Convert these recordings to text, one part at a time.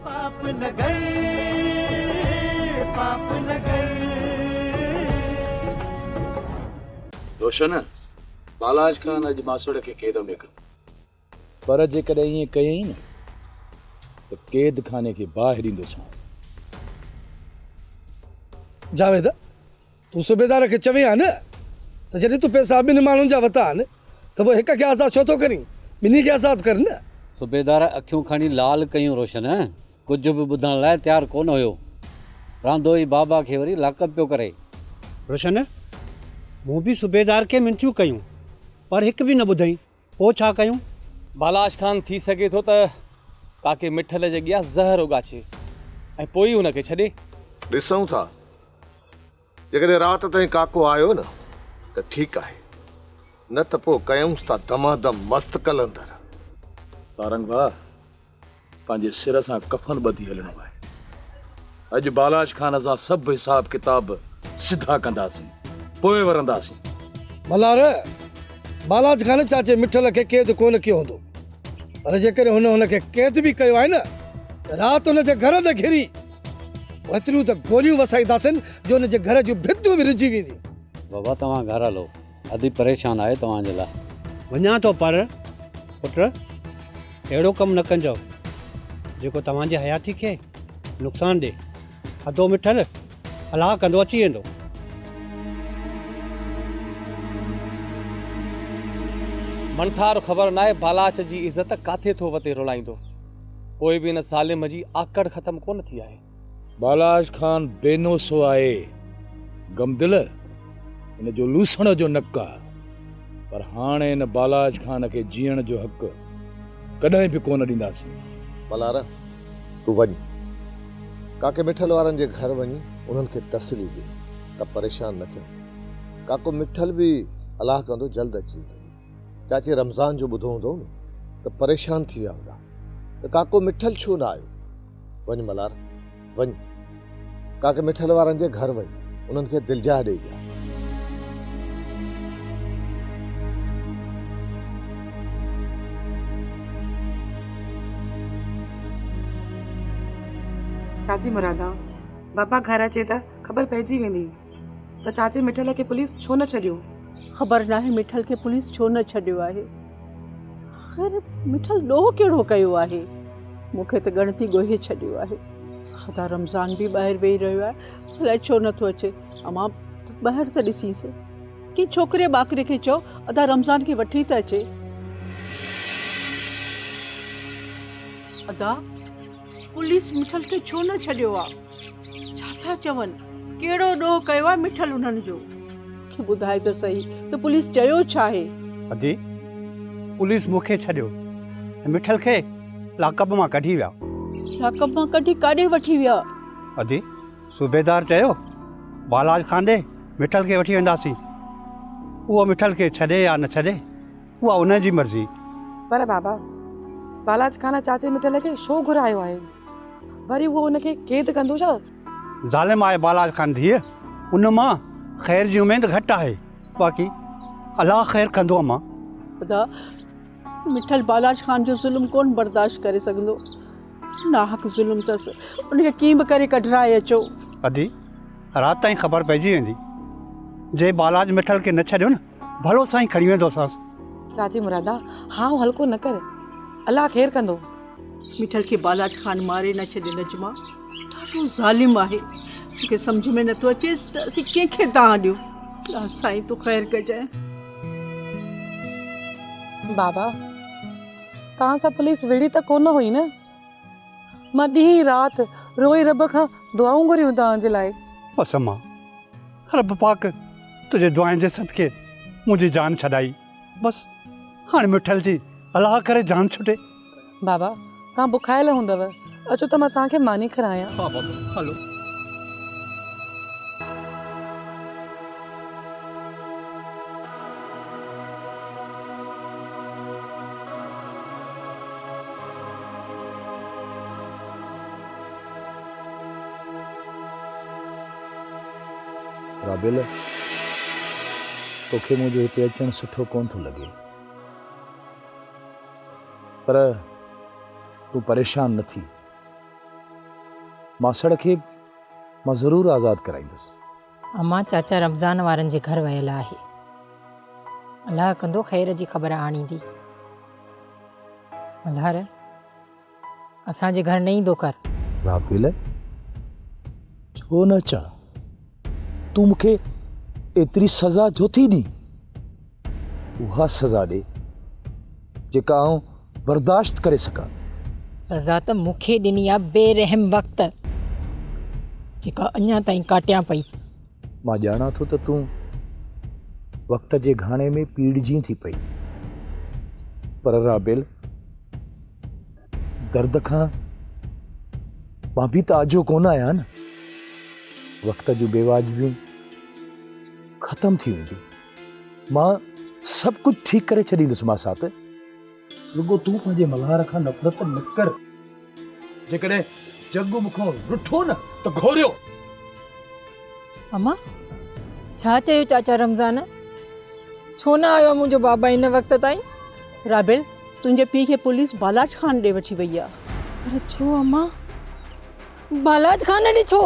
پاپ نگر پاپ نگر. روشن، بالاچ خان اڄ ماسوڙ کي قيد ۾ ڪندو. پر جيڪڏهن ائين ڪيائين نه ته قيد خاني کي باهه ڏيندوسانس. جاويد، تون صوبيدار کي چوين ها نه ته جڏهن تون پئسا ٻن ماڻهن جا ورتا آهن ته پوء هڪ کي آزاد ڇو ٿو ڪرين؟ ٻنهي کي آزاد ڪر نه. صوبيدار اکيون کڻي لال ڪيون روشن ڪجهه به ٻڌڻ لاء تيار ڪونه هيو. راندو ئي بابا کي وري لاڪپ پيو ڪري. روشن، مون به صوبيدار کي منٿيون ڪيون پر هڪ به نه ٻڌئين. پوء ڇا ڪيون؟ بالاچ خان ٿي سگهي ٿو ته ڪاڪي مٺل جي اڳيان زهر اڳاڇي ۽ پوء ئي هن کي ڇڏي. ڏسون ٿا جيڪڏهن رات تائين ڪاڪو آيو نه ته ٺيڪ آهي نه ته پوء ڪيونس ٿا دمادم مست قلندر. سارنگ ڀاء پنهنجي سر سان ڪفن ٻڌي هلڻو آهي. اڄ بالاچ خان سان سڀ حساب ڪتاب سڌا ڪنداسين، پوء ورنداسين. ملهار، بالاچ خان چاچي مٺل کي قيد ڪونه ڪيو هوندو، پر جيڪڏهن هن هن کي قيد به ڪيو آهي نه ته رات هن جي گهر تي گهري ايتريون ته گوليون وسائينداسين جو هن جي گهر جون ڀتيون به رجي وينديون. بابا توهان گهر هلو. ادي پريشان آهي توهان جي لاء. وڃان ٿو پر پٽ اهڙو ڪم نه ڪنجو جيڪو توهان جي حياتي کي نقصان ڏي. ادو مٺل الله ڪندو اچي ويندو. منٺار خبر ناهي بالاچ جي عزت ڪاٿي ٿو وتي رولائيندو. پوء به ان ظالم جي آڪڙ ختم ڪونه ٿي آهي. بالاچ خان بينوسو آهي، غمدل هن جو لوسڻ جو نڪ آ، پر هاڻي هن بالاچ خان کي جيئڻ جو حق ڪڏهن به ڪونه ڏينداسين. ملهار، تون وڃ، ڪاڪي مٺل وارن جي گهر وڃي انهن کي تسلي ڏي ته پريشان نه ٿين. ڪاڪو مٺل به الله ڪندو جلد اچي ويندو. چاچي رمضان جو ٻڌو هوندو نه ته پريشان ٿي ويا هوندا ته ڪاڪو مٺل ڇو نه آيو. وڃ ملهار وڃ، ڪاڪي مٺل وارن جي گهر وڃ، انهن کي دلجاء ڏئي ويا. چاچي مرادا، بابا گهر اچي ته خبر پئجي ويندي ته چاچي مٺل کي پوليس ڇو نه ڇڏيو. خبر ناهي مٺل کي پوليس ڇو نه ڇڏيو آهي. آخر مٺل ڏوهه ڪهڙو ڪيو آهي؟ مون کي ته ڳڻتي ڳوهي ڇڏيو آهي. خدا رمضان به ٻاهر ويهي رهيو آهي، الائي ڇو نٿو اچي. امان تون ٻاهر ته ڏسينس. ڪنهن ڇوڪري ٻاڪري کي چئو ادا رمضان کي وٺي ته اچي. ادا پوليس مٺل کي ڇو نه ڇڏيو آ؟ ڇا ٿا چون؟ ڪهڙو ڏوهه ڪيو آهي مٺل انهن جو؟ مون کي ٻڌاء ته سهي ته پوليس چيو ڇا آهي؟ ادي، پوليس مون کي ڇڏيو ۽ مٺل کي لاڪپ مان ڪڍي ويا. لاڪپ مان ڪڍي ڪاڏي وٺي ويا؟ ادي، صوبيدار چيو، بالاچ خان ڏي مٺل کي وٺي وينداسين. اهو مٺل کي ڇڏي يا نه ڇڏي، اها ان جي مرضي. پر بابا، بالاچ خان چاچي مٺل کي ڇو گهرايو آهي؟ وري اهو ان کي قيد ڪندو ڇا؟ ظالم آهي بالاچ خان ڌيء، ان مان خير جي اميد گهٽ آهي، باقي الله خير ڪندو امان. ادا، مٺل بالاچ خان جو ظلم ڪونه برداشت ڪري سگهندو. ناحق ظلم اٿس، ان کي ڪيئن به ڪري ڪڍرائي اچو. ادي، رات تائين خبر پئجي ويندي. جي بالاچ مٺل کي نه ڇڏيو نه، ڀلو سائين کڻي ويندوسانس. چاچي مرادا، هانء هلڪو نه ڪر، الله خير ڪندو. مٺل کي بالاچ خان ماري نه ڇڏي نجما، ڏاڍو ظالم آهي. مون کي سمجهه ۾ نٿو اچي ته اسين ڪنهن کي دانهن ڏيون. الله سائين تون خير ڪجانء. بابا، توهان سان پوليس وڙهي ته ڪونه هئي نه؟ مان ڏينهن رات روئي رب کان دعائون گهريون توهان جي لاء. بس امان، رب پاڪ تنهنجي دعائن جي صدقي منهنجي جان ڇڏائي. بس هاڻي مٺل جي الله ڪري جان ڇٽي. بابا توهان بکايل هوندؤ، اچو ته مان توهان کي ماني کارايان. ها بابا هلو. رابيل، توکي منهنجو هتي اچڻ سٺو ڪونه ٿو لڳي. پر تون پريشان نه ٿي. ماسڙ کي مان ضرور آزاد ڪرائيندس. امان چاچا رمضان وارن جي گهر ويل آهي. الله ڪندو خير جي خبر آڻيندي. ملهار اسان جي گهر نه ايندو ڪر. رابيل ڇو نه اچان؟ تون مون کي ايتري سزا ڇو ٿي ڏين؟ اها سزا ڏي جيڪا آئون برداشت ڪري سگهان. سزا ته مون کي ڏني آ بي رحم وقت، جيڪا اڃا تائين ڪاٽيان پئي. مان ڄاڻان ٿو ته تون وقت جي گهاڻي ۾ پيڙجين ٿي پئي، پر رابيل درد کان مان به ته آجو ڪونه آهيان نه. وقت جون بيواجبيون ختم ٿي وينديون. مان سڀ ڪجهه ٺيڪ ڪري ڇڏيندس ماسات. رڳو تون پنهنجي ملهار کان نفرت نه ڪر. جيڪڏهن جڳ مون کان رٺو نه ته گهوريو. اما، ڇا چيو چاچا رمضان؟ ڇو نه آيو آ منهنجو بابا هن وقت تائين؟ رابيل، تنهنجي پيء کي پوليس بالاچ خان ڏي وٺي وئي آ. پر ڇو اما؟ بالاچ خان ڏي ڇو؟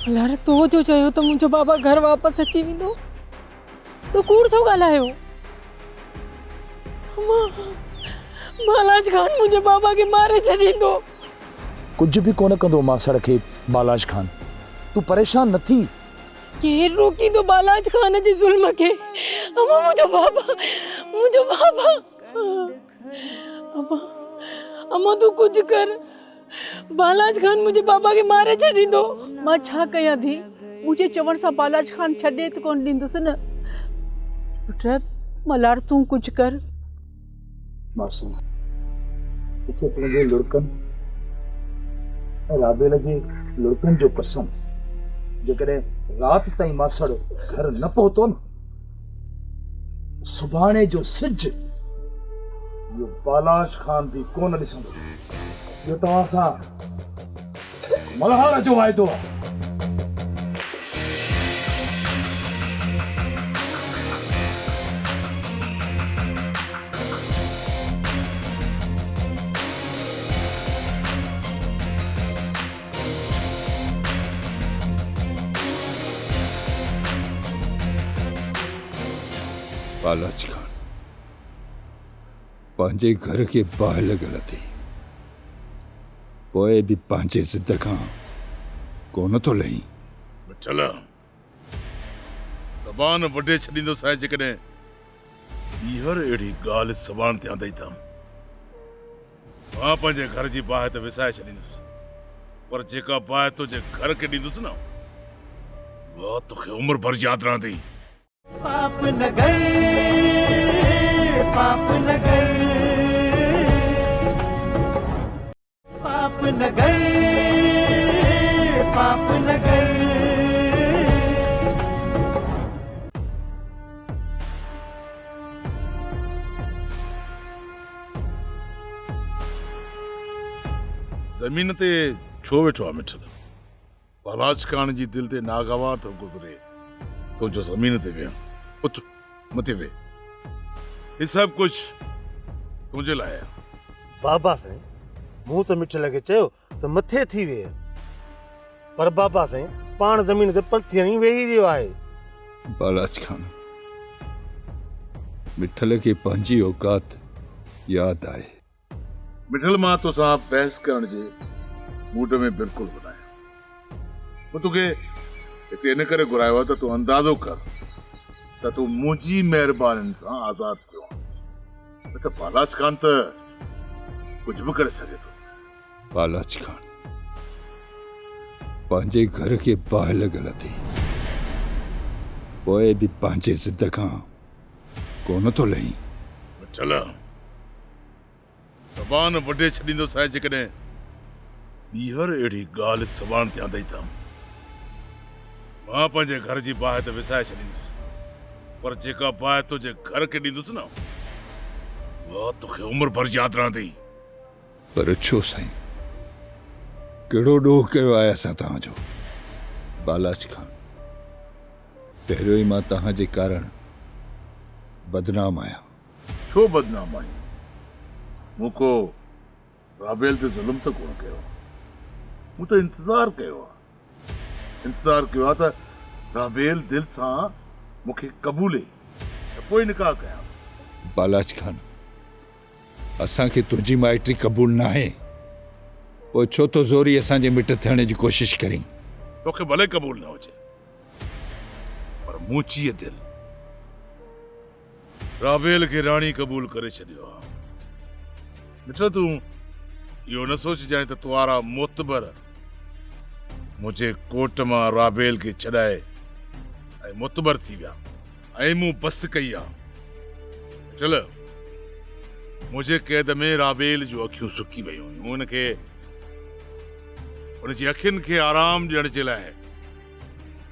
ملهار تو جو چيو ته منهنجو بابا گهر واپس اچي ويندو، تو ڪوڙ ڇو ڳالهايو؟ اما، بالاچ خان منهنجي بابا کي ماري ڇڏيندو. ڪجهه به ڪونه ڪندو ماسڙ کي بالاچ خان، تون پريشان نه ٿي. ڪير روڪيندو بالاچ خان جي ظلم کي؟ اما منهنجو بابا، منهنجو بابا. اما، اما تون ڪجهه ڪر. بالاچ خان منهنجي بابا کي ماري ڇڏيندو. مان ڇا ڪيان ڌي؟ منهنجي چوڻ سان بالاچ خان ڇڏي ته ڪونه ڏيندس نه. پٽ ملهار تون ڪجهه ڪر. معصوم مون کي تنهنجي لڙڪن ۽ رابيل جي لڙڪن جو قسم جيڪڏهن رات تائين ماسڙ گهر نه پهتو نه سڀاڻي جو سج اهو بالاش خان به ڪونه ڏسندو. اهو توهان سان ملهار جو واعدو آهي. بالاچ خان پنهنجي گهر کي باهه لڳل اٿئي، پوء به پنهنجي ضد کان ڪونه ٿو لهين. مٺل، زبان وڍي ڇڏيندوسانء جيڪڏهن ٻيهر اهڙي ڳالهه زبان تي آندئي ته. مان پنهنجي گهر جي باهه ته وسائي ڇڏيندس، پر جيڪا باهه تنهنجي گهر کي ڏيندس نه، اها توکي عمر ڀر ياد رهندي. پاپ نگر پاپ نگر پاپ نگر پاپ نگر. زمين تي ڇو ويٺو آ مٺل؟ بالاچ خان جي دل تي ناگوار ٿو گذري تنهنجو زمين تي ويهڻ. اٿ مٿي ويهه. هي سڀ ڪجهه تنهنجي لاء آهي. بابا سائين مون ته مٺل کي چيو ته مٿي ٿي ويهه پر بابا سائين پاڻ زمين تي پلٿي هڻي ويهي رهيو آهي. بالاچ خان مٺل کي پنهنجي اوقات ياد آهي. مٺل مان توسان بحث ڪرڻ جي موڊ ۾ بلڪل به ناهيان. مون توکي هتي ان ڪري گهرايو آهي ته تون اندازو ڪر ته تون منهنجي مهربانين سان آزاد ٿيو آهين نه ته بالاچ خان ته ڪجهه به ڪري سگهي ٿو. بالاچ خان پنهنجي گهر کي باهه لڳل اٿئي پوء به پنهنجي ضد کان ڪونه ٿو لهين. مٺل زبان وڍي ڇڏيندوسانء جيڪڏهن ٻيهر اهڙي ڳالهه زبان تي آندئي ته مان پنهنجي گهر جي باهه ته وسائي ڇڏيندس پر جيڪا باهه تنهنجي گهر کي ڏيندس نه اها توکي عمر ڀر ياد رهندي. پر ڇو سائين؟ ڪهڙو ڏوهه ڪيو آهي اسان توهان جو؟ بالاچ خان، پهريون ئي مان توهان جي ڪارڻ بدنام آهيان. ڇو بدنام آهين؟ مون ڪو رابيل تي ظلم ته ڪونه ڪيو آهي. مون ته انتظار ڪيو آ. انتظار ڪيو آ ته رابيل دل سان مون کي قبولي ته پوء نڪاح ڪيانس. بالاچ خان، اسان کي تنهنجي مائٽي قبول ناهي، پوء ڇو ٿو زوري اسان جي مٽ ٿيڻ جي ڪوشش ڪرين؟ توکي ڀلي قبول نه هجي، پر مون چيء دل رابيل کي راڻي قبول ڪري ڇڏيو آ. مٺل تون اهو نه سوچجانء ته توارا معتبر منهنجي ڪوٽ مان رابيل کي ڇڏائي ۽ معتبر ٿي ويا ۽ مون بس ڪئي آ. مٺل منهنجي قيد ۾ رابيل جون اکيون سڪي ويون هيون ان کي ان جي اکين کي آرام ڏيڻ جي لاء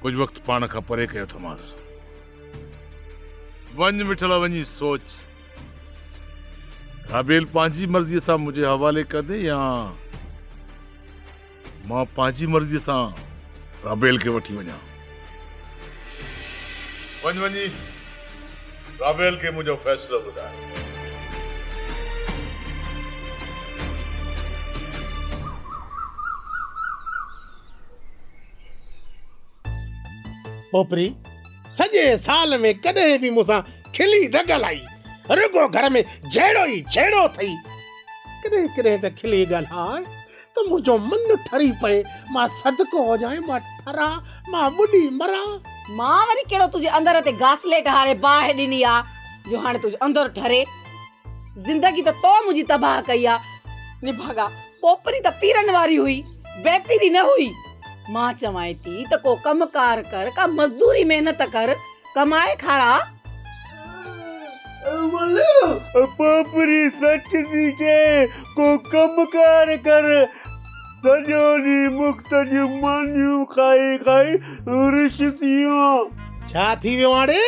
ڪجهه وقت پاڻ کان پري ڪيو اٿمانس. وڃ مٺڙا وڃي سوچ. رابيل پنهنجي مرضيء سان منهنجي حوالي ڪندي يا مان پنهنجي مرضيء سان رابيل کي وٺي وڃان. وڃ وڃي رابيل کي منهنجو فيصلو ٻڌاء. پوپري سڄي سال ۾ ڪڏهن به مون سان کلي نه ڳالهائي، رڳو گهر ۾ جهيڙو ئي جهيڙو اٿئي. ڪڏهن ڪڏهن ته کلي ڳالهاء ته منهنجو من ٺري پئي، مان صدقو هجانء، مان ٺران، مان ٻڏي مران. مان وري ڪهڙو تنهنجي اندر تي گاسليٽ هاري باهه ڏني آ جو هاڻي تنهنجو اندر ٺري. زندگي ته تو منهنجي تباهه ڪئي آ. نڀاڳا، پوپري ته پيرن واري هئي، بي پيري نه هئي. مان چوانء ٿي ته ڪو ڪم ڪار ڪر، ڪا مزدوري محنت ڪر، ڪمائي کاراء. پوپري سچ ٿي چئي، ڪو ڪم ڪار ڪر. سڄو ڏينهن مفت جون مانيون کائي کائي رش ٿي ويو آن. ڇا ٿي ويو آن ڙي؟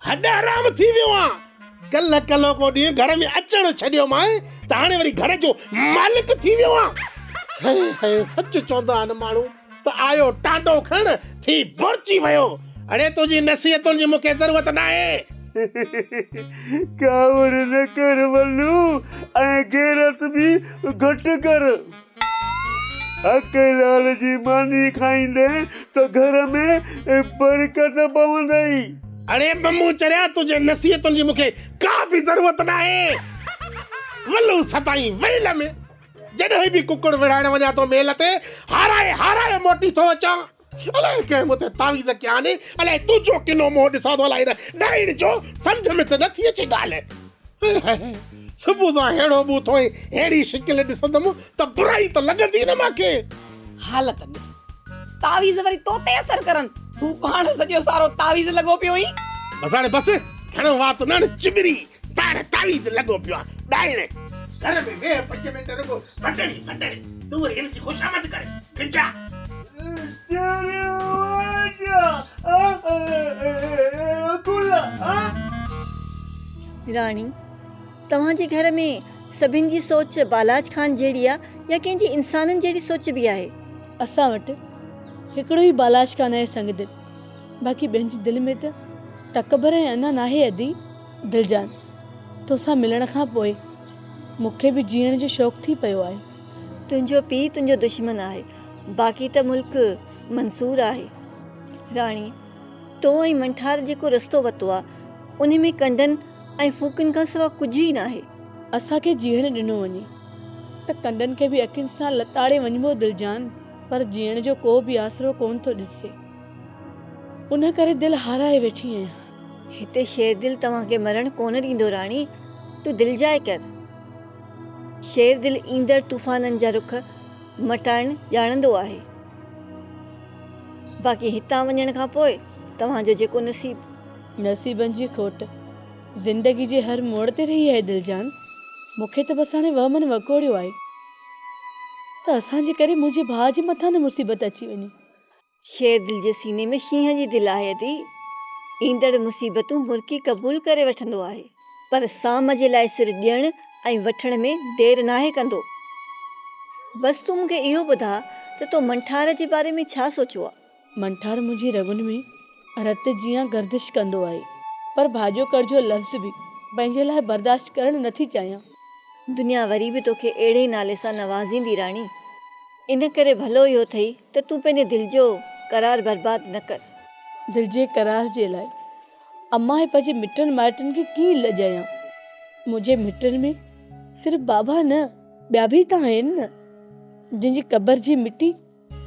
هڏ حرام ٿي ويو آن. ڪلهه ڪلهوڪو ڏينهن گهر ۾ اچڻ ڇڏيومانء ته هاڻي وري گهر جو مالڪ ٿي ويو آن. هي هي سچ چوندا آهن ماڻهو ته آيو ٽانڊو کڻ ٿي بورچي ويو. اڙي تنهنجي نصيحتن جي مون کي ضرورت ناهي. ڪاوڙ نه ڪر ولو ۽ غيرت به گهٽ ڪر. حق حلال جي ماني کائيندين ته گهر ۾ برڪت پوندئي. اڙي ممون چريا تنهنجي نصيحتن جي مون کي ڪا به ضرورت ناهي. ولو سدائين ويل ۾، جڏهن به ڪڪڙ وڙهائڻ وڃان ٿو ميل تي هارائي هارائي موٽي ٿو اچان. الائي ڪنهن مون تي تعويذ ڪيا آهن، الائي تنهنجو ڪنو منهن ڏسان ٿو الائي هن ڏائڻ جو، سمجهه ۾ ته نٿي اچي ڳالهه. صبح سان ههڙو ٻوٿو ۽ ههڙي شڪل ڏسندم ته برائي ته لڳندي نه مان کي. حالت ڏس، تعويذ وري تو تي اثر ڪرن، تون پاڻ سڄو سارو تعويذ لڳو پيو آهين. بس هاڻي بس، گهڻو وات نه هڻ چٻري. پاڻ تعويذ لڳو پيو آ ڏائڻ. گهر ۾ ويهه پنج منٽ رڳو ڀٽڻي ڀٽڻي تون وري هن جي خوشامد ڪر گنڊا. راڻي، توهان جي گهر ۾ سڀن جي سوچ بالاچ خان جهڙي آ يا ڪنهن جي انسانن جهڙي سوچ به آهي؟ اسان وٽ هڪڙو ئي بالاچ خان آهي سنگدل، باقي ٻين جي دل ۾ ته تڪبر ۽ انا ناهي ادي. دلجان، توسان ملڻ کان پوء مون کي به جيئڻ جو شوق ٿي پيو آهي. تنهنجو پيء تنهنجو دشمن آهي، باقي ته ملڪ منصور آهي. راڻي، تو ۽ منٺار جيڪو رستو ورتو آ، انهي ۾ ڪنڊن ۽ ڦوڪن کان سوا ڪجهه ئي ناهي. اسان کي جيئڻ ڏنو وڃي ته ڪنڊن کي به اکين سان لتاڙي وڃبو دلجان، پر جيئڻ جو ڪو به آسرو ڪونه ٿو ڏسجي. ان ڪري دل هارائي ويٺي آهيان. هتي شيردل توهان کي مرڻ ڪونه ڏيندو راڻي، تون دلجاء ڪر. شيردل ايندڙ طوفانن جا رخ مٽائڻ ڄاڻندو آهي. باقي هتان وڃڻ کان پوء توهان جو جيڪو نصيب. نصيبن جي کوٽ زندگي جي هر موڙ تي رهي آهي دلجان. مون کي ته بس هاڻي وهمن وڪوڙيو آهي ته اسان جي ڪري منهنجي ڀاء جي مٿان نه مصيبت اچي وڃي. شير دل جي سيني ۾ شينهن جي دل آهي ادي، ايندڙ مصيبتون مرڪي قبول ڪري وٺندو آهي، پر سام جي لاء سر ڏيڻ ۽ وٺڻ ۾ دير ناهي ڪندو. بس تون مون کي اهو ٻڌاء ته تو منٺار جي باري ۾ ڇا سوچيو آ؟ منٺار منهنجي رڳن ۾ رت جيان گردش ڪندو آهي، پر ڀاڄوڪڙ جو لفظ به پنهنجي لاء برداشت ڪرڻ نٿي چاهيان. دنيا وري به توکي اهڙي نالي سان نوازيندي راڻي. ان ڪري ڀلو اهو اٿئي ته تون پنهنجي دل جو قرار برباد نه ڪر. دل جي قرار جي لاء امان ۽ پنهنجي مٽن مائٽن کي ڪيئن لڄايان. منهنجي مٽن ۾ صرف بابا نه ٻيا به ته آهن نه، جن جي قبر جي مٽي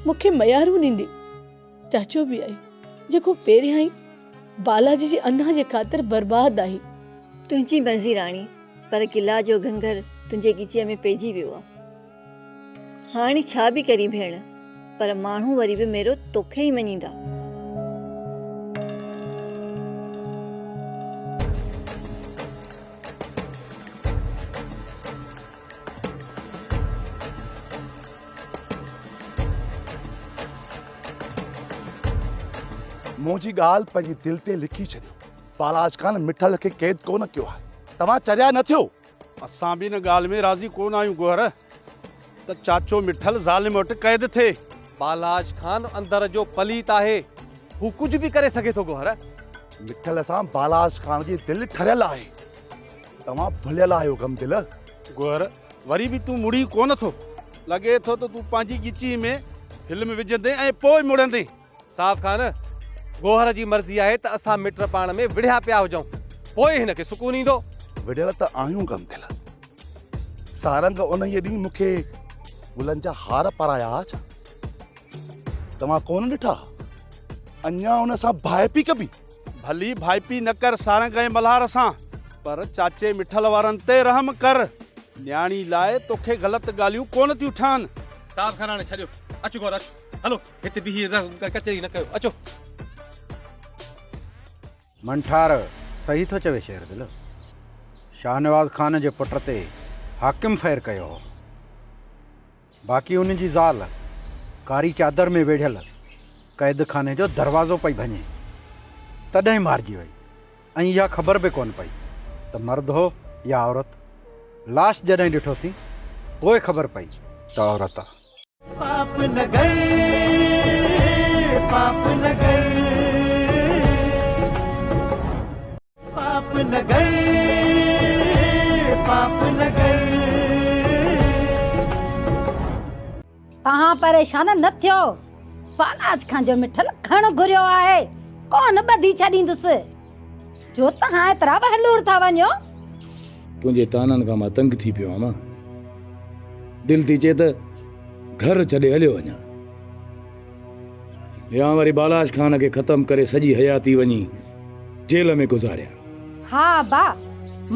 مون کي ميارون ڏيندي. چاچو به آهي، جيڪو پهريان ئي بالاجي جي انا جي خاطر برباد آهي. تنهنجي مرضي راڻي، پر گلا جو گهنگهر تنهنجي ڳچيء ۾ پئجي ويو آ. هاڻي ڇا به ڪرين ڀيڻ، پر ماڻهو وري به ميرو توکي ئي مڃيندا. منهنجي ڳالهه پنهنجي دل تي لکي ڇڏيو. بالاچ خان مٺل کي قيد ڪونه ڪيو آهي. توهان چريا نه ٿيو. اسان به ان ڳالهه ۾ راضي ڪونه آهيون گوهر ته چاچو مٺل ظالم وٽ قيد ٿئي. بالاچ خان اندر جو پليت آهي. هو ڪجهه به ڪري سگهي ٿو گوهر. مٺل سان بالاچ خان جي دل ٺريل آهي. توهان ڀليل آهيو غمدل. گوهر وري به تون مڙين ڪونه ٿو. لڳي ٿو ته تون پنهنجي ڳچيء ۾ فلم وجهندين ۽ پوء مڙندين. صاحب خان، گوهر جي مرضي آهي ته اسان مٽ پاڻ ۾ وڙهيا پيا هجون، پوء هن کي سڪون ايندو. وڙهيل ته آهيون غمدل. سارنگ انهيء ڏينهن مون کي گلن جا هار پارايا ها ڇا؟ توهان ڪونه ڏٺا ها؟ اڃا ان سان ڀائپي ڪبي؟ ڀلي ڀائپي نه ڪر سارنگ ۽ ملهار سان، پر چاچي مٺل وارن تي رحم ڪر. نياڻي لاء توکي غلط ڳالهيون ڪونه ٿيون ٺهن. صاحب خان هاڻي ڇڏيو، اچ گور اچ، هلو هتي بيهي ڪچهري نه ڪيو، اچو. منٺار صحيح ٿو چوي شير دل. شاهنواز خان جي پٽ تي حاڪم فير ڪيو هو. باقي ان جي زال ڪاري چادر ۾ ويڙهيل قيد خاني جو دروازو پئي ڀڃي، تڏهن مارجي وئي ۽ اها خبر به ڪونه پئي ته مرد هو يا عورت. لاش جڏهن ڏٺوسين، پوء خبر پئي ته عورت آ. پاپ نگر پاپ نگر پاپ نگر پاپ نگر. توهان پريشان نه ٿيو، بالاچ کان جو مٺل کڻ گهريو آهي، ڪونه ٻڌي ڇڏيندس، جو توهان ايترا وهلور ٿا وڃو. تنهنجي طعنن کان مان تنگ ٿي پيو آهيان. دل ٿي چئي ته گهر ڇڏي هليو وڃان. يا وري بالاچ خان کي ختم ڪري سڄي حياتي وڃي جيل ۾ گذاريان. ها ابا،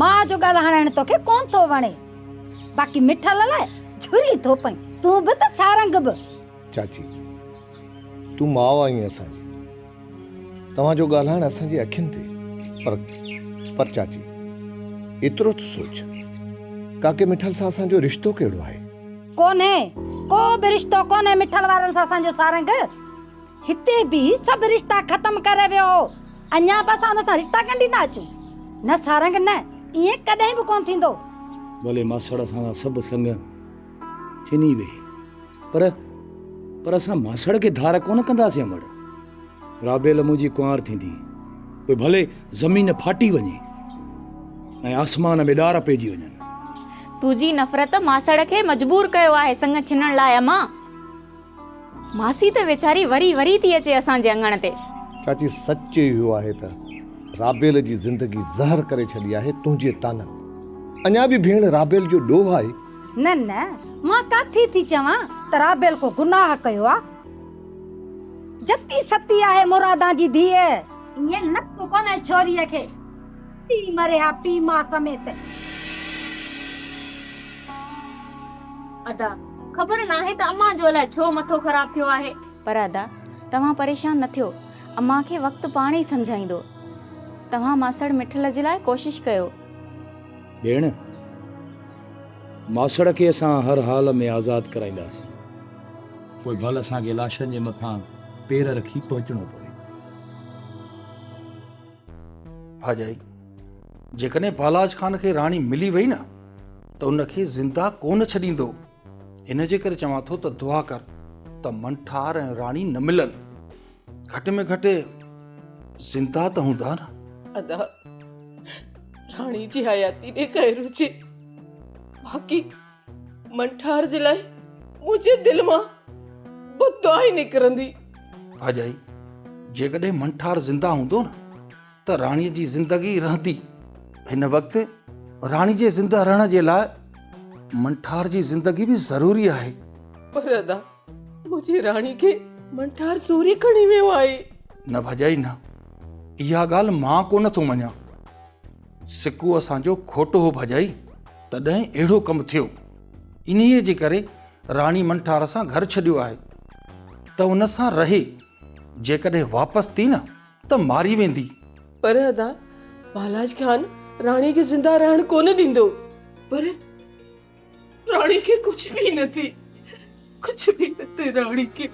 ماء جو ڳالهائڻ توکي ڪونه ٿو وڻي. باقي مٺل لاء جهري ٿو پئين، تون به ته سارنگ به. چاچي، تون ماء آهين اسان جي. توهان جو ڳالهائڻ اسان جي اکين تي، پر پر چاچي، ايترو ته سوچ، ڪاڪي مٺل سان اسان جو رشتو ڪهڙو آهي؟ ڪونهي، ڪو به رشتو ڪونهي مٺل وارن سان اسان جو سارنگ. هتي به سڀ رشتا ختم ڪري ويو هو، اڃا به اسان ان سان رشتا ڳنڍيندا اچون؟ نه سارنگ نه، ائين ڪڏهن به ڪونه ٿيندو. ڀلي ماسڙ اسان سان سڀ سڱ ڇني ويهي، پر پر اسان ماسڙ کي ڌار ڪونه ڪنداسين امڙ. رابيل منهنجي ڪنوار ٿيندي، پوء ڀلي زمين ڦاٽي وڃي ۽ آسمان ۾ ڏار پئجي وڃن. تنهنجي نفرت ماسڙ کي مجبور ڪيو آهي سڱ ڇنڻ لاء امان. ماسي ته ويچاري وري وري ٿي اچي اسان جي اڱڻ تي. چاچي سچ اهو آهي ته رابيل جي زندگي زهر ڪري ڇڏي آهي تنهنجي طعنن. اڃا به ڀيڻ رابيل جو ڏوهه آهي. نه نه مان ڪاٿي ٿي چوان ته رابيل ڪو گناهه ڪيو آ. جتي ستي آهي مرادان جي ڌيء. ائين نڪ ڪونهي ڇوريء کي. پي مري ها پي ماء سميت. ادا خبر ناهي ته امان جو الائي ڇو مٿو خراب ٿيو آهي. پر ادا توهان پريشان نه ٿيو امان کي وقت پاڻ ئي سمجهائيندو. توهان ماسڙ مٺل جي لاء ڪوشش ڪيو. ڀيڻ ماسڙ کي اسان هر حال ۾ آزاد ڪرائينداسين. پوء ڀل اسان کي لاشن جي مٿان پير رکي پهچڻو پوي. ڀاڄائي، جيڪڏهن بالاچ خان کي راڻي ملي وئي نه ته ان کي زنده ڪونه ڇڏيندو. ان جي ڪري چوان ٿو ته دعا ڪر ته منٺار ۽ راڻي نه ملن. گهٽ ۾ گهٽ زنده ته هوندا نه. ادا، راڻي جي حياتي ڏي خير هجي. باقي منٺار جي لاء منهنجي دل مان بددعا ئي نڪرندي. ڀاڄائي، جيڪڏهن منٺار زنده هوندو نه ته راڻيء جي زندگي رهندي. هن وقت راڻي جي زنده رهڻ جي لاء منٺار جي زندگي به ضروري آهي. پر ادا، منهنجي راڻي کي منٺار زوري کڻي ويو آهي. نه ڀاڄائي نه، اها ڳالهه مان ڪونه ٿو مڃان. سڪو اسان جو کوٽو هو ڀاڄائي، تڏهن اهڙو ڪم ٿيو. انهيء جي ڪري راڻي منٺار سان گهر ڇڏيو آهي ته ان سان رهي، جيڪڏهن واپس ٿي نه ته ماري ويندي. پر ادا، بالاچ خان راڻي کي زنده رهڻ ڪونه ڏيندو. پر راڻي کي ڪجهه به نه ٿئي، ڪجهه به نه ٿئي راڻي کي.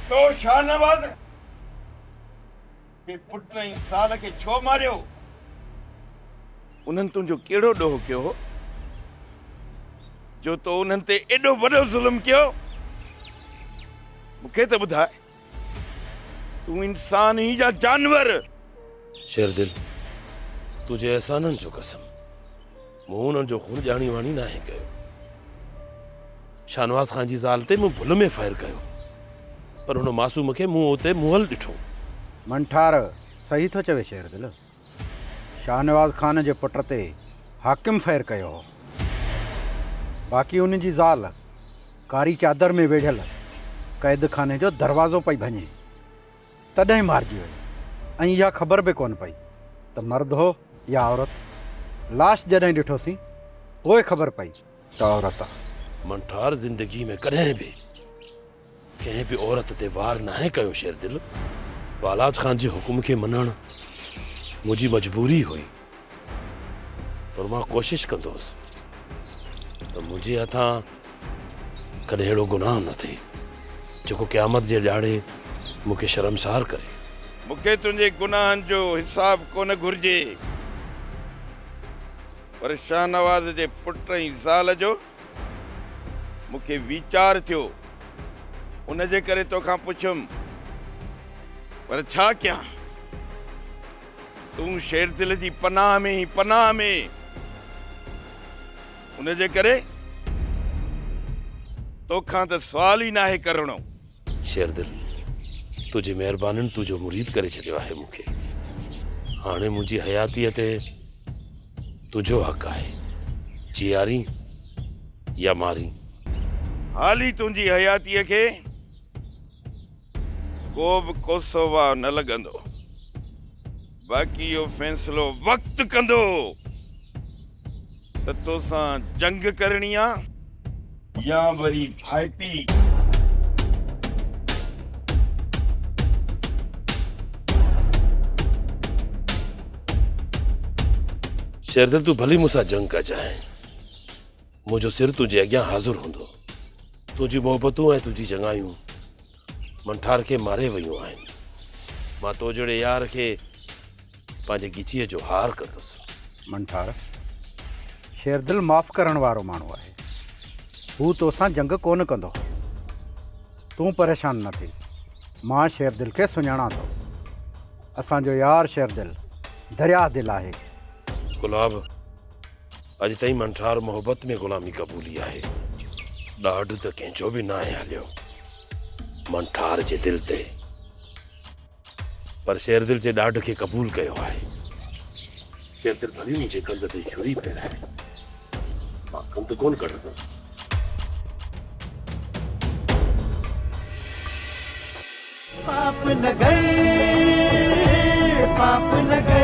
تو شاهنواز کي پٽ ۽ زال کي ڇو ماريو؟ انهن تنهنجو ڪهڙو ڏوهه ڪيو هو جو تو انهن تي ايڏو وڏو ظلم ڪيو؟ مون کي ته ٻڌاء، تون انسان آهين يا جانور؟ شيردل، تنهنجي احسانن جو قسم، مون انهن جو خون ڄاڻي واڻي ناهي ڪيو. شاهنواز خان جي زال تي مون ڀل ۾ فائر ڪيو، پر هن معصوم کي مون اتي مئل ڏٺو. منٺار، صحيح ٿو چوي شيردل. شاهنواز خان جي پٽ تي حاڪم فائر ڪيو هو. باقي ان جي زال ڪاري چادر ۾ ويڙهيل قيد خاني جو دروازو پئي ڀڃي. تڏهن مارجي وئي ۽ اها خبر به ڪونه پئي ته مرد هو يا عورت. لاش جڏهن ڏٺوسين پوء خبر پئي ته عورت آ. منٺار زندگي ۾ ڪڏهن به ڪنهن به عورت تي وار ناهي ڪيو شيردل. بالاچ خان جي حڪم کي مڃڻ منهنجي مجبوري هئي پر مان ڪوشش ڪندو هوس ته منهنجي هٿان ڪڏهن اهڙو گناهه نه ٿئي جيڪو قيامت جي ڏهاڙي مون کي شرمسار ڪري. مون کي تنهنجي گناهن جو حساب ڪونه گهرجي، پر شاهنواز جي پٽ ۽ زال جو مون کي ويچار ٿيو، ان جي ڪري توکان پڇيم، پر ڇا ڪيان؟ تون شيردل جي پناهه ۾ ئي پناهه ۾، ان جي ڪري توکان ته سوال ئي ناهي ڪرڻو. شيردل، تنهنجي مهربانين تنهنجو مريد ڪري ڇڏيو آهي مون کي. هاڻي منهنجي حياتيء تي تنهنجو حق آهي، جيئارين يا مارين. حالي تنهنجي حياتيء کي ڪو به ڪوسو واء نه لڳندو. باقي اهو فيصلو وقت ڪندو ته توسان جنگ ڪرڻي آ يا وري ڀائپي. شيردل تون ڀلي مون سان جنگ ڪجانء. منهنجو سر تنهنجي اڳيان حاضر هوندو. تنهنجون محبتون ۽ تنهنجي چڱايون منٺار کي ماري ويون آهن. مان تو جهڙي يار کي پنهنجي ڳچيء جو هار ڪندس. منٺار، شيردل معاف ڪرڻ وارو ماڻهو آهي. هو توسان جنگ ڪونه ڪندو. تون پريشان نه ٿي. مان شيردل کي سڃاڻان ٿو. اسان جو يار شيردل درياهه دل آهي. گلاب، اڄ تائين منٺار محبت ۾ غلامي قبولي آهي. ڏاڍ ته ڪنهن جو به ناهي هليو منٺار جي دل تي، پر شيردل جي ڏاڍ کي قبول ڪيو آهي. شيردل ڀلي منهنجي ڪنڌ تي ڇري ڦيرائي، مان ڪنڌ ڪونه ڪڍندس. پاپ نگر، پاپ نگر.